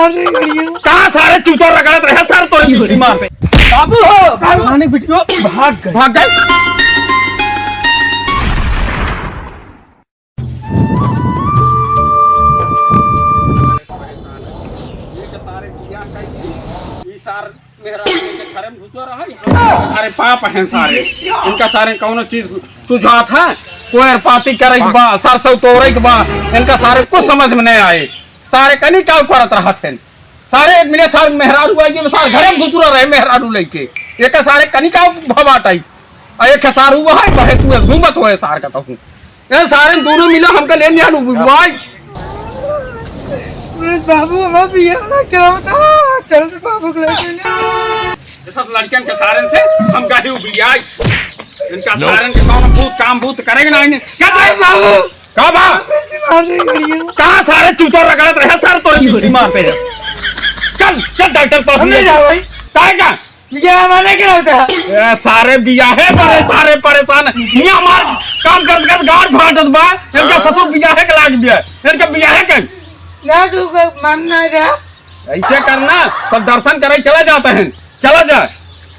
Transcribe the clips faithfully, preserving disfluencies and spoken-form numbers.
कहाँ सारे चूतर रगड़त रहे, सारे तोरे पीछे मारते। बाबू हो, बाबू। खाने बिटियो भाग गए। भाग गए? ये के सारे बिया कई, ई सार मेहरारू लेके घरे में घुसो रहा है। अरे पाप हैं सारे, इनका सारे कौनो चीज सुझात है, कोयर पाती करे के बा, सरसों तोड़े के बा, इनका सारे कुछ समझ में नहीं आए। सारे कनी का करत रहत हैं। सारे एक मिनट सार मेहरारू आई, सार घरे में घुसुरा रहे मेहरारू लेके। एक सारे कनी का भवा टाइप। आ एक सार हुआ है, बहे तू घूमत होए सार का तहूँ। ए सारे दोनों मिला हमका ले लिया नु भाई। अरे बाबू, हम बिया ना करावता। चल बाबू के लेके ले। ये सब लड़कियन के सारन से हम गाड़ी उबियाई। इनका सारन के कौन भूत काम भूत करेगा ना इन्हें। क्या करे? बाबू। का बा? कहाँ सारे चूतर रगड़त रहे, सारे तोरे पीछे मारते हैं। चल, चल डॉक्टर पास हम नहीं ले। जाओ भाई। काहे का? बिया हमारे के रहता है। ए, सारे बिया है, बड़े सारे परेशान। ये हमार काम करत करत गाड़ फाटत बा। इनका हाँ। ससुर बिया है के लाग दिया। इनका बिया है के? ना, तू को मन ना जा। ऐसे करना, सब दर्शन करे चला जाता है। चला जा।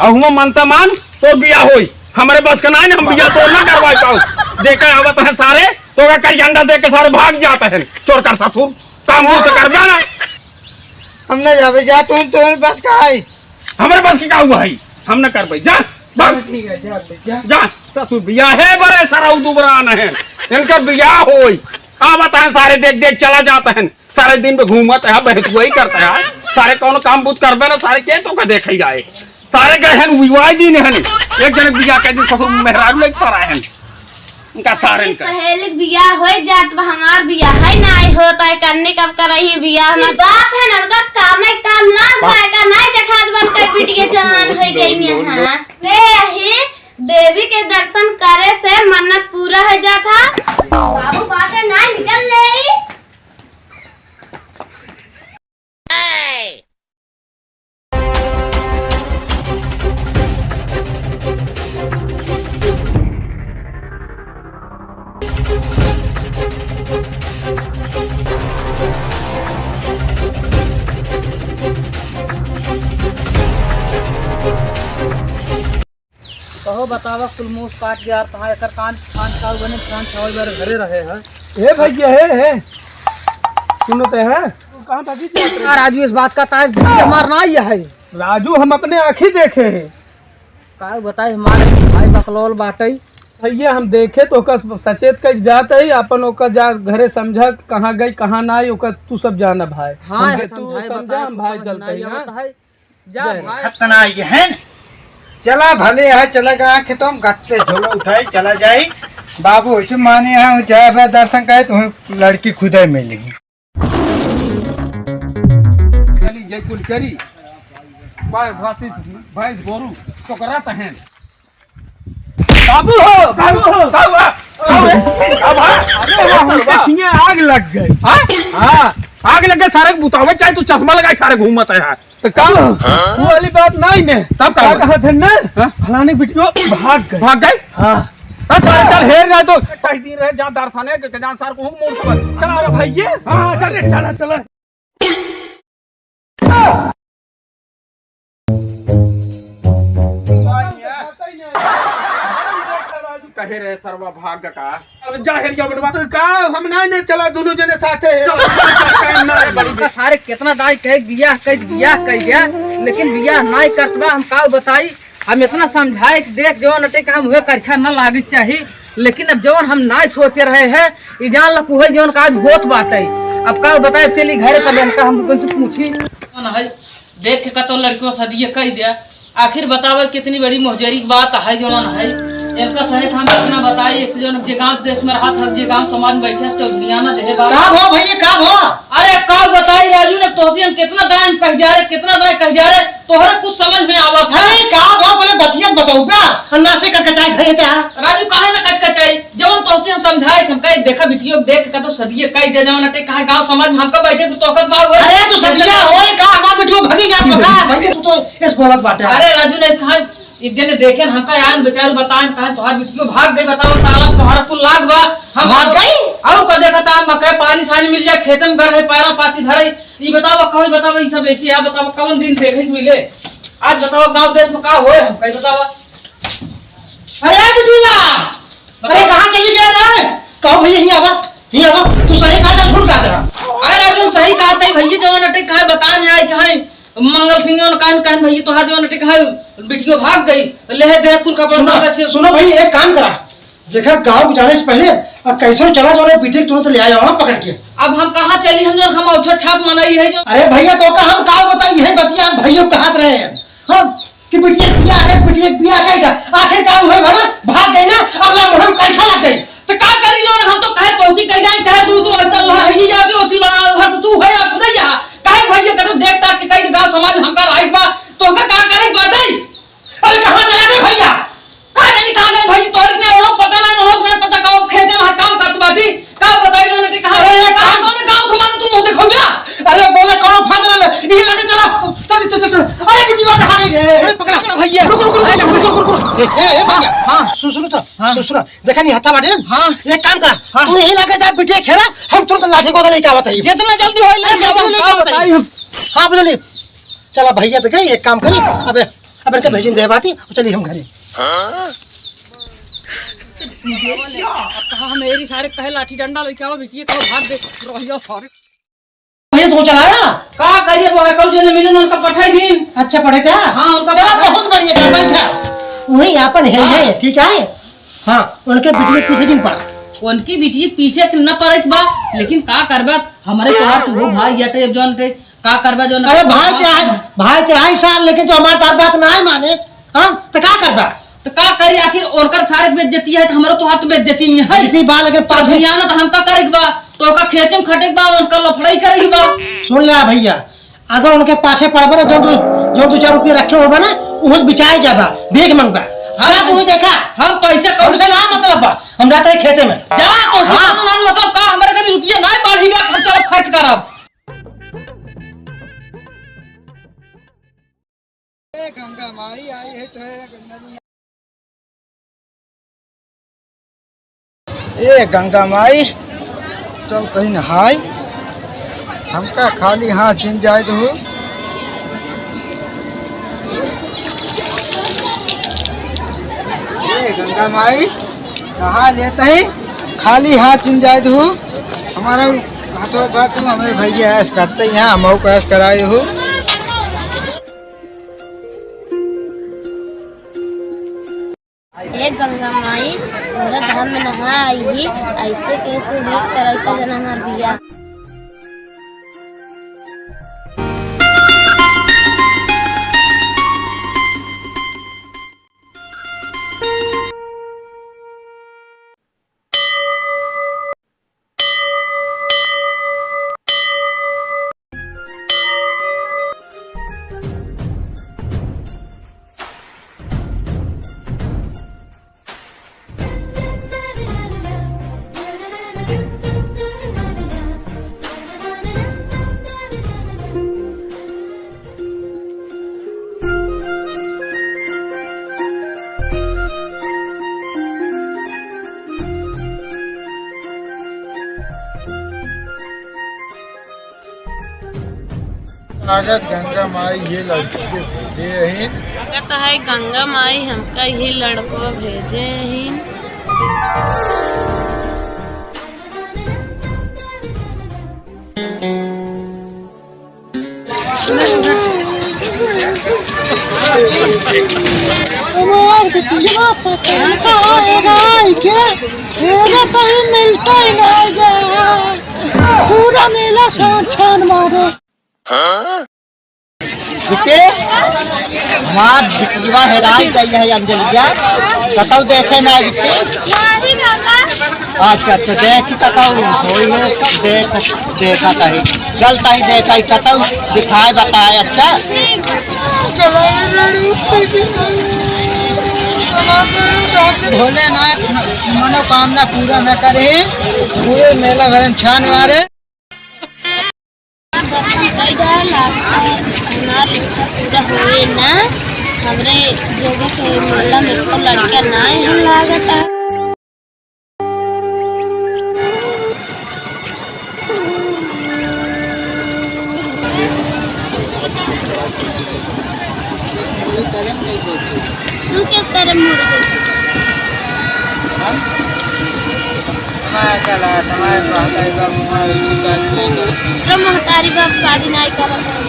अब हुआ मनता मान, तो बिया होई। हमारे बस का ना है, हम बिया तो ना करवाई पाओ। देखा आवत है सारे, तो का करिया अंडा दे के सारे भाग जाता है। चोर कर ससुर, काम वो तो कर जाना। हम ना जावे, जा, तू, तू बस का है। हमरे बस के का हुआ है? हम न करबै। जा, भाग। चलो, ठीक है, जा, जा। जा, ससुर बिया है बड़े सराऊ दुबरान है। इनकर बिया होई। आवत हैं सारे देख देख चला जात हैं। सारे दिन में घूमत है, बहतुआई करत है। सारे कौनो काम बूत करबे ना, सारे के तो का देखे जाए। सारे गए हैं विवाह दिन हैं। एक जने बिया कह दी ससुर मेहरारू लेके पर आए हैं। उनका सारे अरे इनका। सहेली के बियाह होई जात बा, हमार बियाह है नाई होत है, कन्ने कब करही बियाह? हमार बाप है ना, उनका काम है, काम लाग बा। भाई का नाई देखात बा, उनका बिटिया जवान होई गई है। हाँ। ले यही देवी के दर्शन करे से मन्नत पूरा हो जात है। बाबू बाटे नाई निकल ले। कहो बतावा, कुल मूस काट गया, कहाँ एकर कान, कान का बने, कान छावल बार घरे रहे है। ए भैया, हे, हे। सुनो तो है, तू कहाँ भागी जात रहे? आ, राजू, इस बात का ताज हमार ना ही है। राजू, हम अपने आँखी देखे हैं। का बताई, हमारे भाई बकलोल बाटे। भैया, हम देखे तो ओकर सचेत कइके जात है, अपन ओकर जा घरे समझा, कहाँ गई, कहाँ ना आई, ओकर तू सब जाना भाई। हाँ, हमके तू समझाए, समझा, बताए, हम भाई समझ चलते ना हैं, हाँ? आवत है। जा जय। भाई। खतना ये है न? चला भले है, चला गया खेतों में, गत्ते झोला उठाए, चला जाई। बाबू ऐसे माने हैं, जाए बा दर्शन करे, तो लड़की खुदे मिलेगी। चली जय कुल करी, बाय भासी भैंस गोरू, तो करत हैं। बाबू हो, बाबू हो। का हुआ? का हुआ? का हुआ? अरे, वो हमके हियाँ आग लग गई। हाँ? हाँ, आग लग गई, सारे के बुतावे चाहे तू चश्मा लगाई, सारे घूमत है यहाँ। तो का? हाँ? वो वाली बात नहीं ने। तब का का हुआ? कहा थे ना? हाँ? फलाने बिटियो भाग गए। भाग गए? हाँ। अरे, चल, चल, हेर ना तो। कई दिन रहे, जा दर्शने के, के जान सार को हम मोड़ समझ। चल, अरे भाई, ये। हाँ, चल रे, चला, चला। कहे रहे सरवा भाग का। अब जा हेर गया बेटवा। तो का हम ना, ना चला, दोनों जने साथे हैं। चलो, चलो, चलो, चलो, चलो, चलो। इनका सारे कितना दाई कहे बियाह कर, बियाह कर गया, लेकिन बियाह नाई करत बा। हम का बताई, हम इतना समझाए कि देख जवन अटे काम हुए करखा ना लागे चाही, लेकिन अब जवन हम नाई सोचे रहे हैं, ई जान लकू है जवन का आज होत बाटे। अब का बताए, चली घरे तब इनका हम कौन से पूछी। कौन है? देख के कतो लड़कियों सदिये कह दिया। आखिर बतावे कितनी बड़ी मोहजरी की बात है जो ना है। इनका सहित हम कितना बताई, एक जन जे गांव देश में रहा था, जे गांव समाज में बैठे, चौधरियाना देहे बात। का भो भैया, का भो? अरे का बताई राजू ने तोहसे हम कितना दायन कह जा रहे, कितना दायन कह जा रहे, तोहरे कुछ समझ में आवत है? अरे का भो, बोले बतिया बताऊ का? अन्ना से कचकचाए खाए थे, हाँ? राजू काहे ना कचकचाई? जवन तोहसे हम समझाए, हम कहे, "देखा बिटियो, देख के तो सदिये कह दे, जवन अटे कहाँ गाँव समाज में हमका बैठे के तोहकत बा, वो अरे, तू सदिया होए का? हमार बिटियो भगी जात बा का? भैया, तू तो इस बोलत बाटे। अरे, राजू ने कहा, एक जने देखे न हमका यार, बेचारू बताएं, कहा, "तोहार बिटियो भाग गई, बताओ, ताला तोहार कुल लाग बा।" हम भाग गई? और का देखता, मकई पानी सानी मिल जाए, खेते में घर है, पैरा पाती धरे। ई बतावा, कहो, बतावा, ई सब ऐसे है, बतावा, कौन दिन देखे के मिले? आज बतावा, गाँव देश में का होए, हम कहीं बतावा। अरे बिटिया, अरे कहाँ चली गया रे? कहो भैया, हियाँ आवा, हियाँ आवा, तू सही कहा था, झूठ कहा था? अरे राजू, सही कहा था भैया, जवन अटे कहा बता नहीं आए, कहा मंगल सिंह जवन कहन, कहन भैया, तोहार जवन अटे कहा बिटियो भाग गई, ले दे कुल कपड़ा सुनो, सब कैसे सुनो भाई, एक काम करा, देखा, गाँव के जाने से पहले, अब कैसे चला जाओ रे, बिटिया के तुरंत ले आया वहाँ पकड़ के। अब हम कहाँ चली, हम जो हम औठा छाप मनाई है जो। अरे भैया, तो का हम का बताई है बतिया, हम भैया कहात रहे हैं, हाँ, कि बिटिया के बियाह है, बिटिया के बियाह कहेगा, आखिर का हुए भला, भाग गई ना, अगला मुहम कैसा लग गई? तो का करी जो हम तो कहे कोसी कह जाए, कहे तू, तू ऐसा वहाँ है, ये जाके उसी बड़ा घर तो तू है, आप खुद ही यहाँ, कहे भैया करो, देखता कि कई गाँव समाज हमका राइट बा, तो हमका का करे बात है? अरे कहाँ चला गए भैया? का जानी कहाँ गए भाई, तोहरे के ओढ़ो पता ना, ओढ़ो ना पता, का खेते में काम करत बाटी, का बताई जो नटी कहाँ, अरे, कहाँ, कौन गाँव समान तू देखो बे? अरे, बोले कौनो फायदा ना, ये लगे चला, चल, चल, चल, चल। अरे, बिटिया कहाँ गई रे? अरे, पकड़ा, पकड़ा भैया। रुक, रुक, रुक, अरे, रुक, रुक, रुक, रुक। ए, ए, ए, भैया, हाँ। सुन, सुनो तो, हाँ। सुन, सुनो, देखा नहीं हत्था बाटे ना? हाँ। एक काम करा, हाँ। तू यहीं लगे जा, बिटिया खेला, हम तुरंत लाठी को लेके आवत है। जितना जल्दी होई, लेके हाँ, आवत है। बताई हम। हाँ, बोले, चला भैया तो गए, एक काम करी, अबे अब इनका भेजिन दे बाटी, अब चली हम घरे। अब कहा हम एरी सारे कहे लाठी डंडा लेके आओ, बिटिया कहो भाग दे, रहिया सारे। ये तो चलाया? का करिए, वो है कहू जो मिलन उनका पठाई दिन। अच्छा, पढ़े का? हाँ, उनका चला, पठाई। बहुत बढ़िया, का बैठा। वही आपन है, हाँ। है, ठीक है? हाँ, उनके बिटिया पीछे दिन पड़ा। उनकी बिटिया पीछे के न पड़त बा, लेकिन का करबा, हमारे तोहार तू हो भाई, या तो जौन ते का करबा जो ना अरे भाई ते आए, भाई ते आए साल, लेकिन जो हमार तार बात ना आए माने, हाँ, तो का करबा? तो का करी, आखिर ओकर सारे बेइज्जती है, तो हमरो तो हाथ बेइज्जती नहीं है। इसी बात लेकिन पाछे बनियान तो हमका करे के बा, तो ओका खेते में खटे के बा, उनका लफड़ाई करे के बा। सुन ले भैया, अगर उनके पाछे पड़बा ना, जो दो, जो दो चार रुपया रखे होबा ना, उहस बिचाए जाबा, भीख मंगबा। हाँ, जा तू ही देखा। हम पैसे कौन हमसे ना मतलब बा, हम रहते हैं खेते में। जा तो हाँ। हम ना मतलब का, हमारे कने रुपया ना बढ़ी बा, खर्चा खर्च करब। ए गंगा माई आई है तो है गंगा जी। ए गंगा माई, चल तही नहाई, हमका खाली हाथ जिन जाए दहु। ए गंगा माई, नहा लेते ही खाली हाथ जिन जाए दहु। हमारा हाथों बात हमें भैया ऐश करते ही हैं, हम को ऐश कराए हो। ए गंगा माई, तोहरा धाम में नहा आई ही, ऐसे कैसे लेट करैता जना हमार बिया। स्वागत गंगा माई ये लड़की के भेजे अहिन। स्वागत है गंगा माई हमका ये लड़को भेजे अहिन। हमार बिटिया पता नहीं कहाँ हेराई के, हेरे कहीं मिलता ही नहीं गया। पूरा मेला छान छान मारे। बिट्टी, हमार बिटिया हेराई गई है अंजलिया, कतौ देखे ना बिट्टी। अच्छा, अच्छा, देखी कतौ होई है, देख, देखा कहीं, चल कहीं देखा कतौ दिखाए बताए, अच्छा। भोलेनाथ मनोकामना पूरा न करे, पूरे मेला भरे में छान मारे। दर्शन कई डाल, हमार इच्छा पूरा होए ना, हमरे जोगे के मेला में एको लड़का ना हम लागता। तू किस तरह मुड़ गई? हम? हमारा चला, हमारे महतारी बाप, हमारे इसी बात से। तो महतारी बाप शादी नहीं करत है।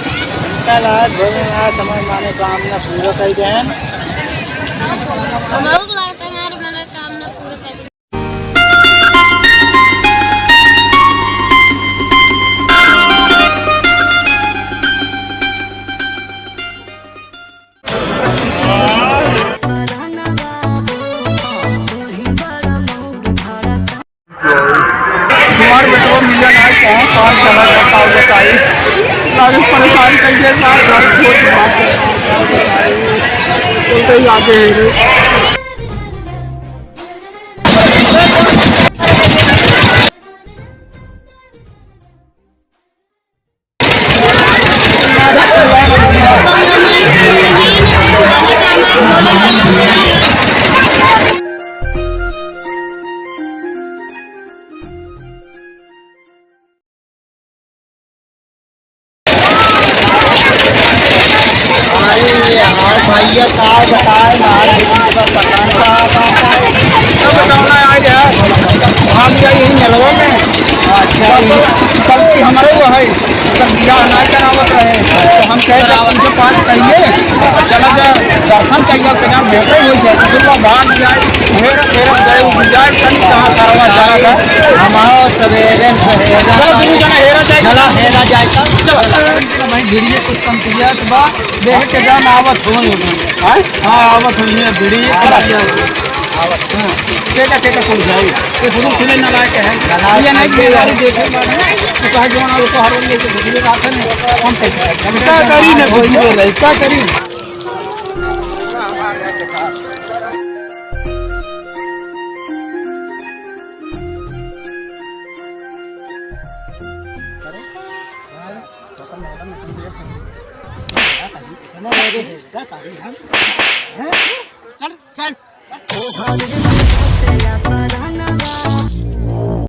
चला, भोलेनाथ हमारे मनोकामना पूरा कर दें। हम लोग लगता है हमारे मनोकामना पूरा कर दें। हमार बेटवा मिला ना, कहाँ, कहाँ चला जाता है, बताई। लागे परेशान कर दिया, साहब, बहुत दिमाग खराब कर दिया। तो कहीं आगे है रे। अरे यार भैया, का बताए, मार पीट का पता नहीं का बात है। सब गाना आ गया, हम गए यही मेलवा में। अच्छा। गलती, गलती हमारे वो है, जब बियाह ना करावत रहे, तो हम कहे, "जब तुमसे बात कहिए, चला जा, दर्शन कहिए, तो यहाँ भेंटे हो जाए।" तो फिर वो भाग जाए, घेर, घेर गए, वो जाए, कहीं कहाँ करवा जाएगा। हम आओ सवेरे, सवेरे। चलो, तुम जना हेरा जाए। चला, हेरा जाए, चल। चलो। भाई, भिड़िए कुछ कम किया तो बा, देख के जान आवत हो। हाँ? हाँ, आवत हो, ये भिड़िए कम किया। हाँ, केका, केका कुल जाई। ये फुल खिले ना लायक है। ये नहीं कि यार देखे बाद में, तो कहे जो ना, वो तो हर वक्त लेके भिड़िए बात है ना, हम कैसे? का करी ना, कोई बोल रही, का करी?